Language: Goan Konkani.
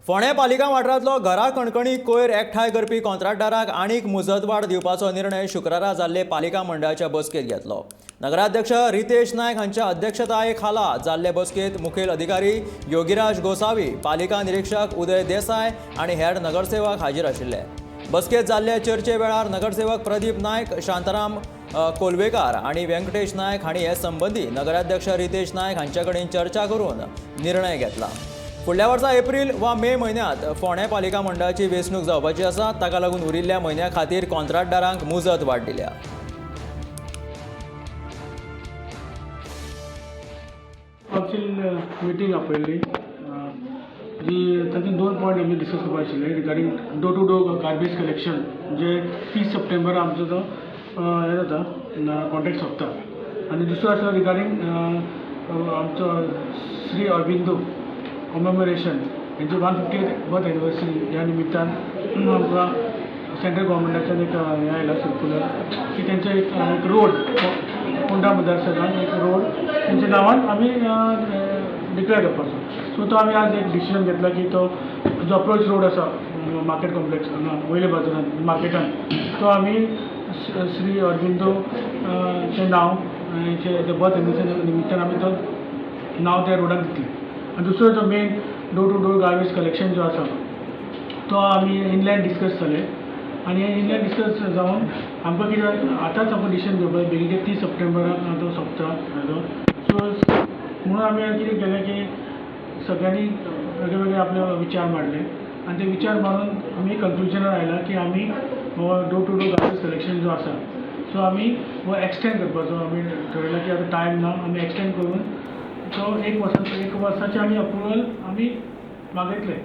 फोंडें पालिका वाठारांतलो घरा कणकणी कोयर एकठांय करपी कॉन्ट्रॅक्टदाराक आनीक मुजतवाड दिवपाचो निर्णय शुक्रारा जाल्ले पालिका मंडळाच्या बसकेंत घेतलो. नगराध्यक्ष रितेश नायक हांच्या अध्यक्षताये खाला जाल्ले बसकेंत मुखेल अधिकारी योगीराज गोसावी, पालिका निरीक्षक उदय देसाय आनी हेर नगरसेवक हाजीर आशिल्ले. बसकेंत जाल्ले चर्चे वेळार नगरसेवक प्रदीप नायक, शांताराम कोलवेकार आनी व्यंकटेश नायक हांणी हे संबंदी नगराध्यक्ष रितेश नायक हांचे कडेन चर्चा करून निर्णय घेतला. फुडल्या वर्सा एप्रील वा मे म्हयन्यांत फोंडें पालिका मंडळाची वेंचणूक जावपाची आसा. ताका लागून उरिल्ल्या म्हयन्या खातीर कॉन्ट्रॅक्टदारांक मुजत वाड दिल्या. कावन्सील मिटींग आपयल्ली जी तातूंत दोन पॉयंट आमी डिस्कस करपा आशिल्ले regarding door to door garbage collection, जे 30 सप्टेंबर आमचो तो हें जाता, कॉन्ट्रॅक्ट सोंपता. आनी दुसरो आसलो रिगार्डींग आमचो श्री अरबिंदो कॉमेमोरेशन, हेंचे 150th birth anniversary. ह्या निमित्तान आमकां सेंट्रल गव्हर्मेंटाच्यान एक हें आयलां सर्कुलर की तेंचो एक रोड, फोंडा मतदारसंघात एक रोड तेंच्या नांवान आमी डिक्लेअर करपाचो. सो तो आमी आज एक डिसिजन घेतला की तो जो अप्रोच रोड आसा मार्केट कॉम्प्लेक्स हांगा वयल्या बाजारान मार्केटान, तो आमी श्री अरबिंदो चें नांव बर्थ एनिवर्सरी निमित्तान आमी तो नांव त्या रोडाक दितले. आनी दुसरो जो main door to door garbage collection जो आसा, तो आमी इनलायन डिस्कस जाले आनी इनलायन डिस्कस जावन आमकां कितें आतांच आमकां डिसिजन घेवपाक बेगीन, 30 सप्टेंबराक तो सोंपता हेजो. सो म्हणून आमी कितें केलें की सगळ्यांनी वेगळे वेगळे आपले विचार मांडले आनी ते विचार मांडून आमी कंक्लुजनार आयला की आमी हो door to door garbage collection जो आसा, सो आमी हो एक्सटेंड करपाचो आमी ठरयलां की आतां टायम ना, आमी एक्सटेंड करून तो एक वर्साचें आमी अप्रुवल आमी मागयतले.